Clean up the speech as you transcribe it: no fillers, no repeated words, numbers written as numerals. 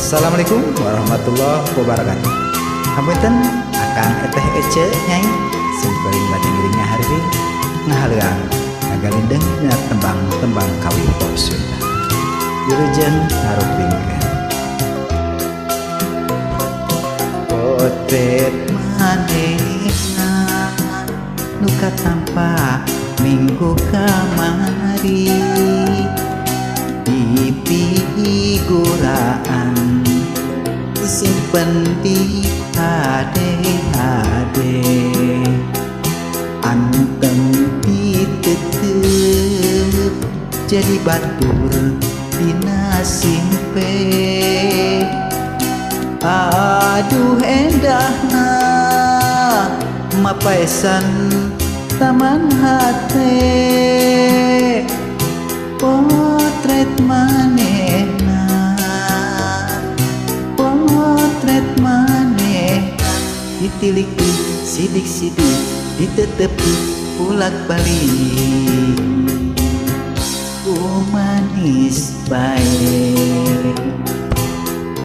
Wassalamualaikum warahmatullahi wabarakatuh. Hapunten akang eteh ece nyai simkuring bade ngiring ngahariring ngahaleuang ngagalindeng dina tembang-tembang kawi pop Sunda. Wilujeng ngarupingkeun. Potret manehna nu katampa minggu kamari di piguraan disimpen di hade-hade antem ditetep jadi batur dina simpe. Aduh endahna mapaesan taman hate potret manehna potret manehna ditiliki sidik-sidik ditetepi bulak balik ku manis bae.